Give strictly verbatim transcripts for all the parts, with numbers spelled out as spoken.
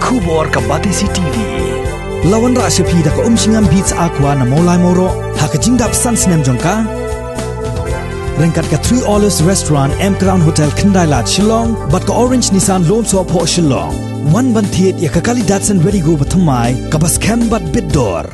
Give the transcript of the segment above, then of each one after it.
Khubor ka Batesi T V. La wanrah sha phi da ka Umshngam Beats Aqua na Mawlai Mawroh ha ka jingdap san snem jong ka. Ryngkat ka Three Olives Restaurant, M Crown Hotel, Khyndai Lad, Shillong, bad ka Orange Nissan Lum Sohphoh, Shillong. Wan ban thied ïa ka kali Datsun Redi-GO bathymmai kaba skhem bad bit dor.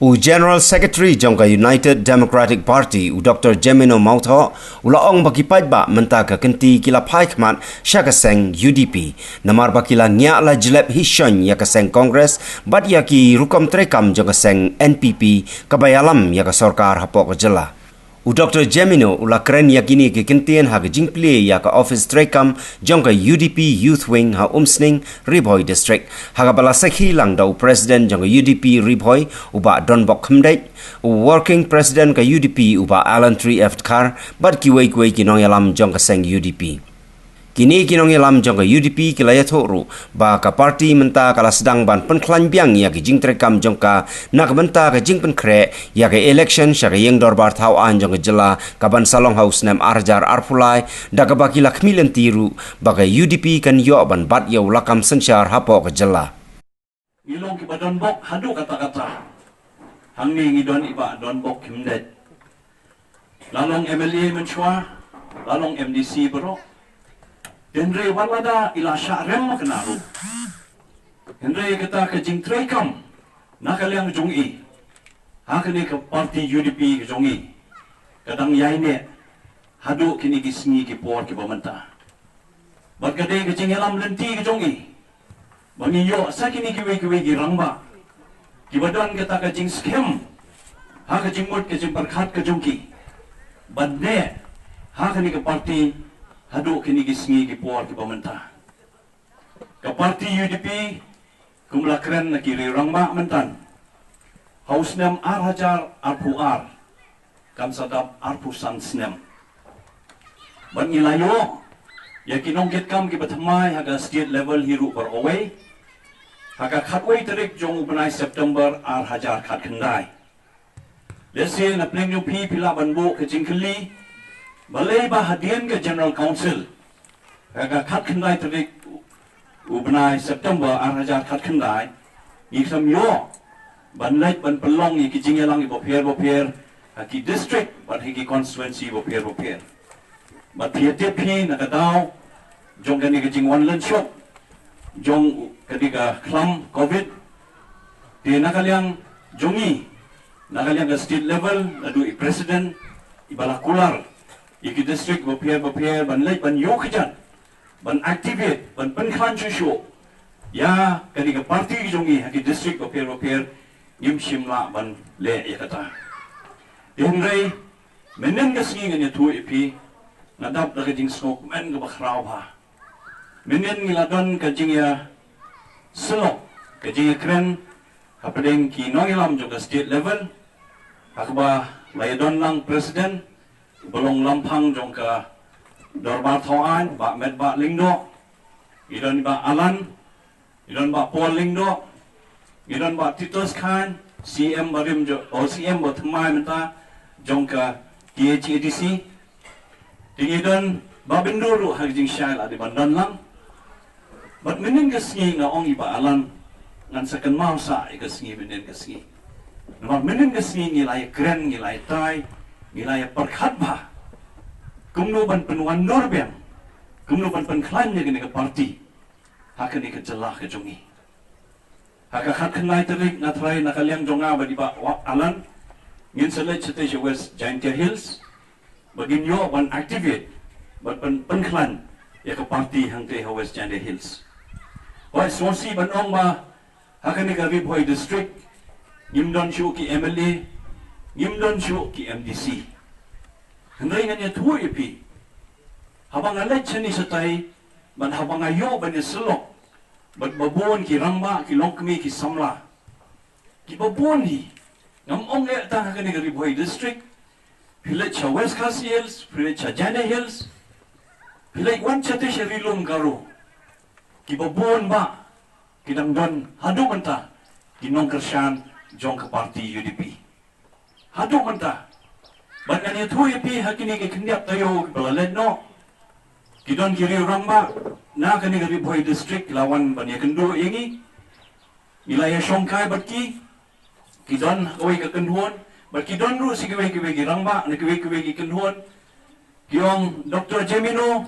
U General Secretary jong ka United Democratic Party, u Doctor Jemino Mawthoh, u la ong ba ki paidbah mynta ka kynti ki la phai khmat sha ka seng U D P, namar ba ki la ngiah la jlep hi shon ïa ka seng Congress bad ïa ki rukom treikam jong ka seng N P P kaba ïalam ïa ka sorkar hapoh ka jylla. U Doctor Jemino u la kren ïa kine ki kyntien ha ka jingplie ïa ka office treikam jong ka U D P Youth Wing ha Umsning, Ri Bhoi District, ha kaba la sakhi lang da u President jong ka U D P Ri Bhoi, u Bah Donbok Khymdeit, u Working President ka U D P, u Bah Alan Tri F Dkhar, bad kiwei kiwei ki nongïalam jong ka seng U D P. Kine ki nongïalam jong ka U D P ki la ïathuh ruh ba ka party mynta ka la sdang ban pynkhlaiñ biang ïa ki jingtreikam jong ka na ka bynta ka jingpynkhreh ïa ka election sha ka ïing dorbar thaw aiñ jong ka jylla kaban sa long ha u snem ar hajar arphew lai, da kaba ki la khmih lynti ruh ba ka U D P kan ïoh ban bat ïa u lakam synshar hapoh ka jylla. Ngi long kiba donbok haduh katta katta. Hangne ngi don i Bah Donbok Khymdeit. La long M L A mynshuwa, la long M D C baroh. Hynrei wat lada i la shah rem ma kane ruh, hynrei kata ka jingtreikam na ka liang jong i ha kane ka party U D P ka jong i ka dang ïaineh haduh kine ki sngi ki por kiba mynta. Bad ka dei ka jingïalam lynti ka jong i ba ngi ïoh sa kine kiwei kiwei ki rangbah kiba don kata ka jingskhem ha ka jingmut ka jingpyrkhat ka jong ki ban neh ha kane ka party haduh kine ki sngi ki por kiba mynta. Ka party U D P, kum la kren na ki riew rangbah mynta, ha u snem ar hajar arphew ar kan sa dap arphew san snem. Bad ngi la ïoh ïa ki nongkitkam kiba thymmai ha ka state level hi ruh baroh kawei ha ka khatwei tarik jong u bnai September ar hajar khatkhyndai. Lehse na pdeng jong phi phi lah ban buh ka jingkylli, balei ba hadien ka General Council ha ka khatkhyndai tarik u bnai September ar hajar khatkhyndai ngi khlem ïoh ban leit ban pynlong ïa ki jingïalang kiba pher ba pher ha ki district bad ha ki constituency ba pher ba pher. Bad phi ïa tip hi na ka daw jong kane ka jingwan lynshop jong kane ka khlam covid. Te na ka liang jong ngi, na ka liang ka state level, naduh i president iba la kular ïa ki district ba pher ba pher ban leit ban ïoh kjat ban activate ban pynkhlaiñ shuh shuh ïa kane ka party jong ngi ha ki district ba pher ba pher, ngim shym lah ban leh ïa kata. Te hynrei mynnin ka sngi ngan ïathuh ïa phi, nga dap da ka jingsngewkmen kaba khraw bha. Mynnin ngi la don ka jingïasyllok, ka jingïakren hapdeng ki nongïalam jong ka state level, ha kaba la ïadon lang president uba long lamphang jong ka dorbar thaw aiñ, Bah Metbah Lyngdoh, ngi don i Bah Alan, ngi don Bah Paul Lyngdoh, ngi don Bah Titus Chyne, C M barim jong, o C M ba thymmai mynta jong ka T H A D C. Te ngi don Bah Byndur ruh ha ka jingshai la dei ban don lang. Bad mynnin ka sngi nga ong i Bah Alan, ngan sa kynmaw sa ïa ka sngi mynnin ka sngi. Namar mynnin ka sngi ngi la ïakren, ngi la ïatai, ngi la ïapyrkhat bha kumno ban pynwandur biang, kumno ban pynkhlaiñ ïa kane ka party ha kane ka jylla ka jong ngi. Ha ka khatkhyndai tarik nga tharai na ka liang jong nga bad i Bah Alan ngin sa leit shatei sha West Jaintia Hills ba ngin ïoh ban activate bad ban pynkhlaiñ ïa ka party hangtei ha West Jaintia Hills. Hooid, sngewsih ban ong ba ha kane ka Ri Bhoi District ngim don shuh ki M L A, ngim don shuh ki M D C. Hynrei ngan ïathuh ïa phi, haba nga leit shane shatai bad haba nga ïoh ban ïasyllok bad ba bun ki rangbah, ki longkmie, ki samla, kiba bun hi, ngam ong eh tang ha kane ka Ri Bhoi District, phi leit sha West Khasi Hills, phi leit sha Jaintia Hills, phi leit wan shatei sha Ri Lum Garo, kiba bun bah ki dang don haduh mynta ki nongkyrshan jong ka party U D P. Haduh mynta. Bad ngan ïathuh ïa phi ha kine ki khyndiat taïew kiba la leit noh, Ki don ki riew rangbah na kane ka Ri Bhoi District ki la wan ban ïakynduh ïa ngi. Ngi la ïashongkai bad ki, ki don ha kawei ka kynhun, bad ki don ruh sa kiwei kiwei ki rangbah na kiwei kiwei ki kynhun. Ki ong, Doktor Jemino,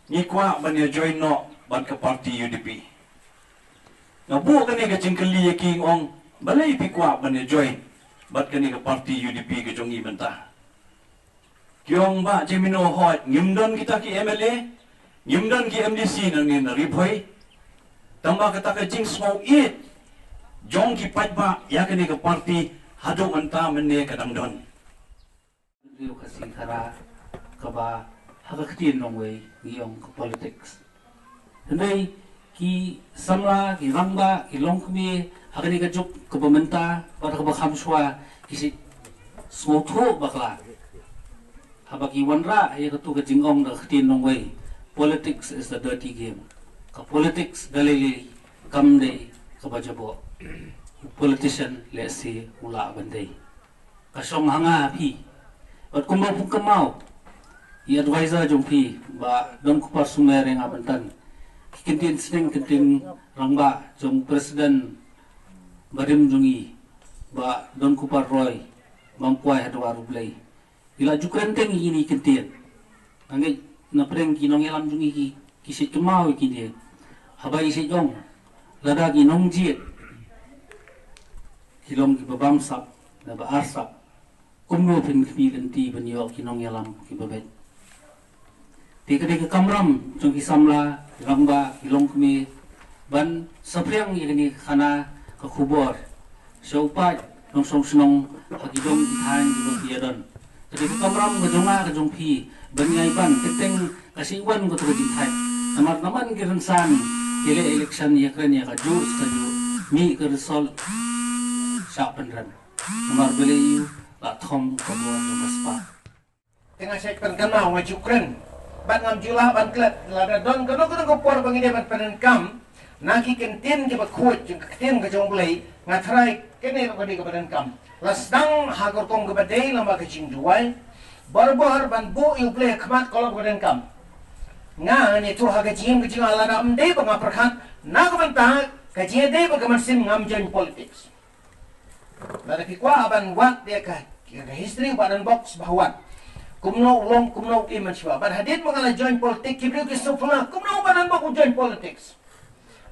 ngi kwah ban ïa join noh bad ka party U D P. Nga buh kane ka jingkylli ïa ki, nga ong, balei phi kwah ban ïa join bad kane ka party U D P ka jong ngi mynta? Ki ong, Bah Jemino, hooid, ngim don kita ki M L A, ngim don ki M D C nangne na Ri Bhoi. Tangba kata ka jingsngew ïeit jong ki paidbah ïa kane ka party haduh mynta mynne ka dang don. Riew Khasi Khara kaba ha ka ktien nongwei ngi ong ka politics. Hynrei ki samla, ki rangbah, ki longkmie ha kane ka juk kaba mynta bad kaba kham shuwa ki shu sngewthuh bakla. Haba ki wanrah ïa katu ka jingong da ka ktien nongwei, politics is the dirty game. Ka politics da lei lei kam dei kaba jaboh. U politician lehse u lah ban dei. Ka shong ha nga ha phi. Bad kumba phi kynmaw, i advisor jong phi, Bah Donkupar Sumer, ïa nga ban tan ki kyntien sneng, kyntien rangbah jong president barim jong i, Bah Donkupar Roy, bam kwai ha dwar U Blei. I la ju kren teng ïa kine ki kyntien. Nga ngeit na pdeng ki nongïalam jong ngi ki, ki shu kynmaw ïa kine. Haba i shu ong, lada ki nongjied ki long kiba bamsap, naba arsap, kumno phin khmih lynti ban ïoh ki nongïalam kiba beit? Te ka dei ka kamram jong ki samla, ki rangbah, ki longkmie ban saphriang ïa kane ka khana ka khubor sha u paid nongshong shnong ha ki dong ki thaiñ kiba phi ïadon. Ka dei ka kamram ka jong nga ka jong phi ban ïai ban teng teng ka shu wan katu ka jingthait. Namar naman ki rynsan ki leh election ïakren ïa kajuh sa kajuh, mih ka result shah pynrem. Namar balei? Ïa u la thom ka bor jong ka spah. Te nga shait pynkynmaw, nga ju kren bad ngam ju lah ban klet. Lada don kano kano ka por ba ngi dei ban pyndonkam na ki kyntien kiba khuid jong ka ktien ka jong U Blei, nga tharai kane ruh ka dei kaba donkam. La sdang ha ka rukom kaba dei, lem bad ka jingduwai, barabor ban buh ïa U Blei ha khmat, ka long kaba donkam. Nga ngan ïathuh ha ka jingim ka jong nga, lada ym dei ba nga pyrkhat, na ka bynta ka jingïadei bad ka mynsiem, ngam join politics. Lada phi kwah ban wad ïa ka, ka history u Bah Donbok, sngewbha wad kumno u long, kumno u im mynshuwa. Bad hadien ba nga la join politics, ki briew ki sngewphylla kumno u Bah Donbok u join politics.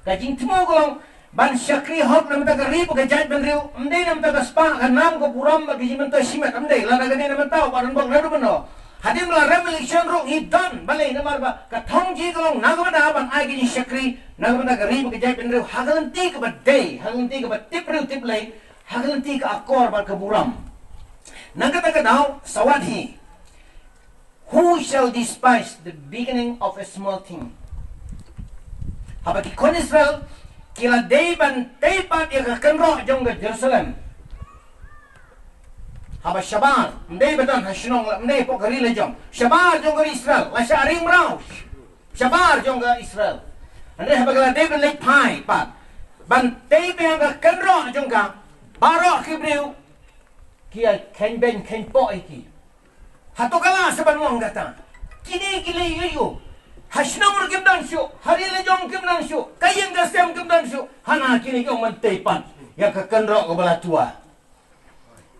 Ka jingthmu ka long ban shakri hok na bynta ka ri bad ka jaitbynriew, ym dei na bynta ka spah, ka nam, ka burom bad ka jingmyntoi shimet, ym dei. Lada ka dei na bynta u Bah Donbok naduh mynno. Hadien ba la rem election ruh ngi don, balei? Namar ba ka thong jong ngi ka long na ka bynta ban ai ka jingshakri na ka bynta ka ri bad ka jaitbynriew ha ka lynti kaba dei, ha ka lynti kaba tip briew tip Blei, ha ka lynti ka akor bad ka burom. Na kata ka daw, sa wad hi, "Who shall despise the beginning of a small thing?" Haba ki khun Israel ki la dei ban tei pat ïa ka kynroh jong ka Jerusalem, haba shabar, ym dei ba don ha shnong la, ym dei hapoh ka ri la jong, shabar jong ka ri Israel la shah ring mraw. Shabar jong ka Israel. Hynrei haba ki la dei ban leit phai pat ban tei biang ka kynroh jong ka, baroh ki briew ki ïa kheiñ beiñ kheiñ poh ïa ki. Hato ka lah sa ban long kata? Kine ki lei ïa u. Ha shnong ruh kim don shuh, ha ri la jong kim don shuh, ka ïing ka sem kim don shuh. Hana kine ki ong ban tei pat ïa ka kynroh kaba la twa.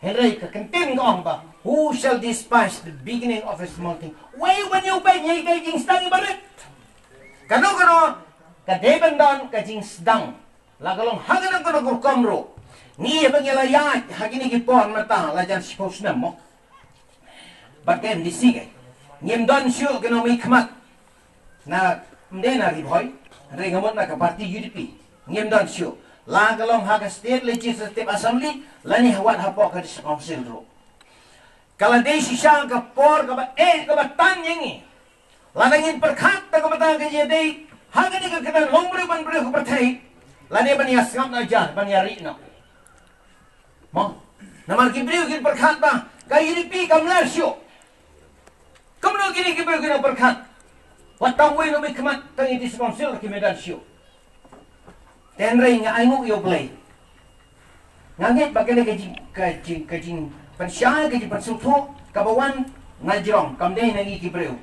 Hynrei ka kyntien ka ong ba, "Who shall despise the beginning of a small thing?" Wei ban ïoh beiñ ïa ka jingsdang iba rit. Kano kano ka dei ban don ka jingsdang. La ka long ha kano kano ka rukom ruh. Ngi haba ngi la ïaid ha kine ki por mynta la jan shiphew snem mo. Bad ka M D C ka, ngim don shuh ki nongmihkhmat. Na, ym dei na Ri Bhoi, hynrei nga mut na ka party U D P, ngim don shuh. La ka long ha ka State Legislative Assembly lane wat hapoh ka District Council ruh. Ka la dei shisha ka por kaba eh kaba tan ïa ngi. Lada ngin pyrkhat da kaba ta ka ïadei ha kane ka kynhun long briew ban briew ka pyrthei, lane ban ïa sngap na jar, ban ïa rieh noh. Mo, namar ki briew kin pyrkhat ba ka U D P kam lah shuh. Kumno kine ki briew kin pyrkhat? Wat tang wei nongmihkhmat, tang ïa ki District Council kim ïadon shuh. Te hynrei nga ainguh ïa U Blei. Nga ngeit ba kane ka jing, ka jing, ka jingpynshai, ka jingpynsngewthuh kaba wan na jrong, kam dei na ngi ki briew.